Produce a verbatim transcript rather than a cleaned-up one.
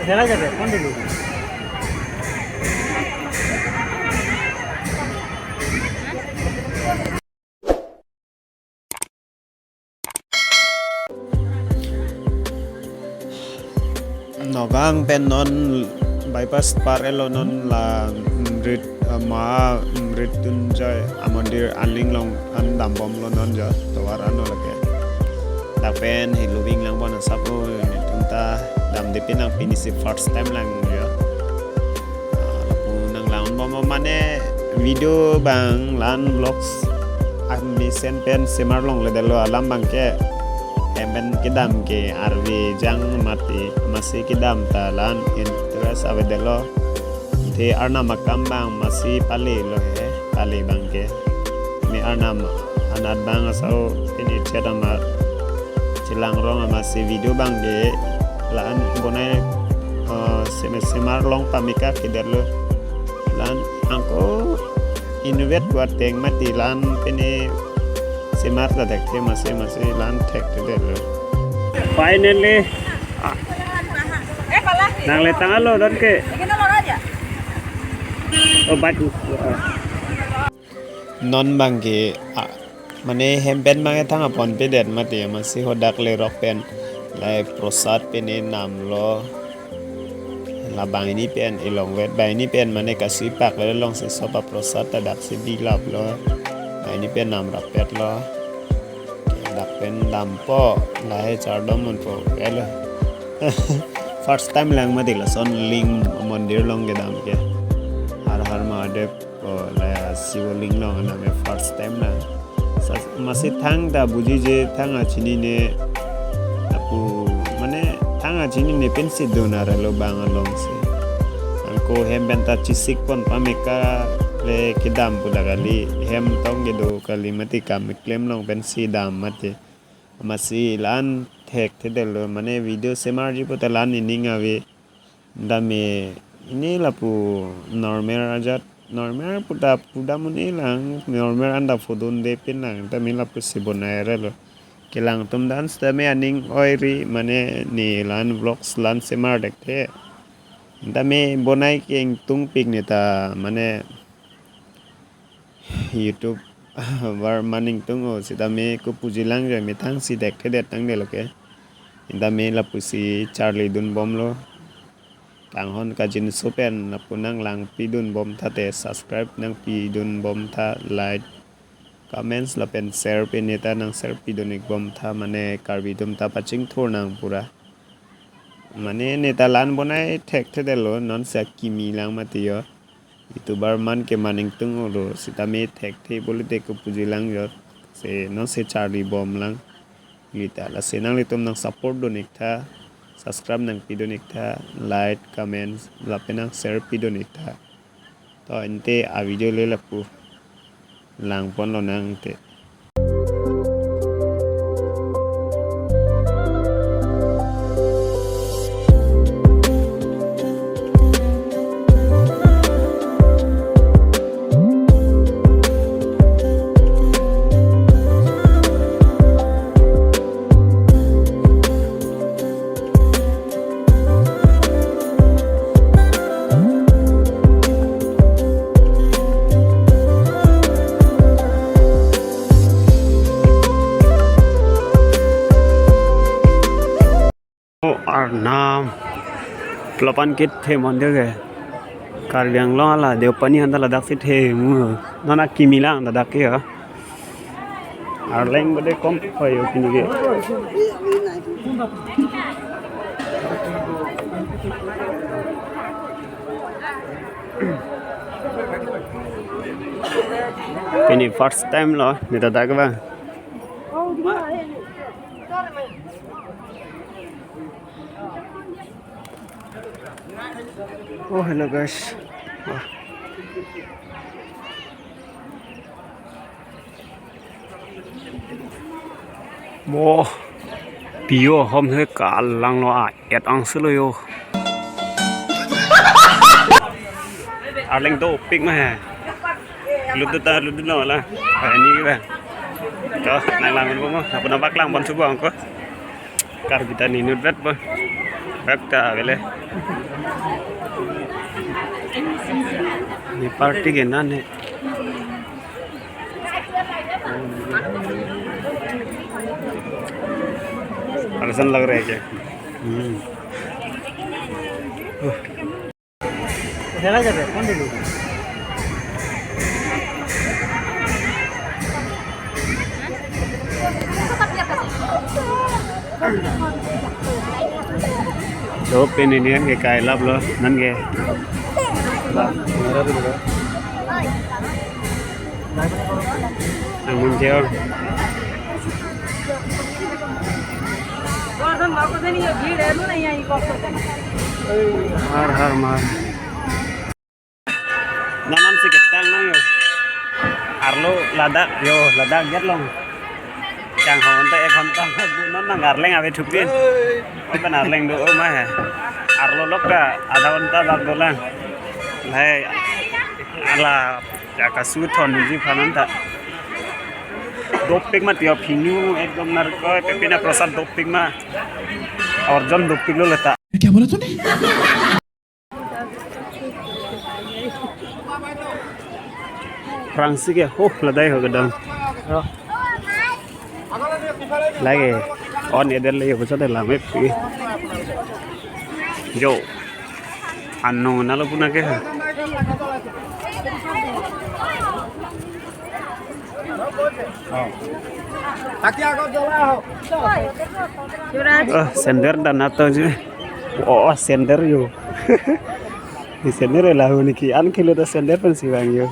খেলা যাবে, কোন দিকে? Nagaon pen non bypass par-etlo, non la Mrit, ah, ma Mrityunjay amondir aling along an dambomlo non jo, tovar ano lake. Dak pen heloving lang bon asap o, netum ta damde pin lang pini si first time lang jo. Ah, lapu nang lang bom mane video abang la-an vlogs amesen pen semar longledetlo alam abangke. Hem pen kedam ke arve jang mati, masi kedam ta la-an interest avedetlo. Te arnam akam abang masi palelo he, pale abangke. Me arnam anat abang asau pini chet ama chelang rong ama si video abangke la-an bonai, eh, seme semar long pameka kedetlo. La-an angko inutvet kuat teng mati la-an pini semar ta thekthe, masi masi la-an thekthedetlo. Finally, ah, nang le tanglo don ke. Oh, baik. Non abangke, ah, mane hem pen abangke thang apon pedet mati, masi hadak lerok pen lahai prosad pini namlo. La banghini pen elongvet, banghini pen mane kasuipak le alongsi sopa prosad ta daksi dilaplo. Banghini pen namrapetlo. Dak pen dampo, lahai chardom monpo, kelo. First time lang mati lason ling mondir along kedam ke. Har Har Mahadev, oh, la Shiva ling along kedam ke first time lang. Sa-, masi thang ta bujije, thang achinine, lapu, mane, thang achinine pensi dun arlo abang alongsi. Angko hem pen ta chisik pon pameka le kedam pu ta kali, hem tong kedo kali mati kam keklem along pensi dam mati. Masi la-an thekthedetlo, mane video semarji pu ta la-an nening ave. Dame ini lapu normal ajat, normal pu ta pudam un-e lang, normal anta photo dunde pin lang, dame lapusi bonai relo. Kelang atum dance dame aning oiri, mane ne la-an vlogs la-an semar thekthe. Dame bonai ke ingtungpik ne ta, mane YouTuber man ingtung o, sitame kopuji lang jo, methang si thekthedet tangdetlo ke. Dame lapusi charli dunbomlo. Kanghon kangjinso pen lapu nang langpi dunbom tha te, subscribe nangpi dunbom tha, like, comments lapen share pen ne ta nang share pi dun-ikbom tha, mane Karbi atum ta pachingthur nang pura. Mane ne ta la-an bonai thekthedetlo, non si akimi lang mati jo. YouTuber man ke man ingtung olo, sitame thekthe pulote kopuji lang jo. Se non si charlibom lang. Lita lasi nanglitum nang support dun-ik tha, subscribe nangpi dun-ik tha, like, comment, lapen nang share pi dun-ik tha. To ante a video le lapu langponlonang te. Oh, arnam. Lapu-an kethe mondir ke. Karbi Anglong ala Deopani anta ladak si the mu. Non akimi lang ladak ke ya. Arleng bade kom hoyo kini ke. Kini first time lo, ne ladak ke ba. Oh, hello guys. Wah. Mo, pio hom he kalang lo a, et ang selo yo. Arleng dopik ma he. Lutu ta lutu no la. Ah, ini kita. To, nang langun po mo. Apa nampak lang pon subo angko. Karbi ta ninut bet po. Bek ta bele. ये पार्टी के नाम है। परेशान लग रहे हैं क्या? हम्म। Dopik nini an ke kai lap lo, nang ke. Ang mun theo. Har har mar. Nanam si ketang nang yo. Arlo ladak yo, ladak get long. Chang hon ta ek ghonta non nang Arleng ave thupin. Open Arleng do o ma hai. Arlo lok ta adha ghonta bak dolang. Hai. Ala ya kasu thon ji phanan ta. Dopik ma tio phinu ekdom narko pepina prasad dopik ma. Orjon dopik lo leta. क्या बोला तूने? Prangsi ke ho ladai ho kedam. Lagi on edel le yo bosat lam epi. Jo. Ano nalo puna ke. Oh, sender dan atau je. Oh, sender yo. Di sender lahun niki an kilo ta sender pensi bang yo.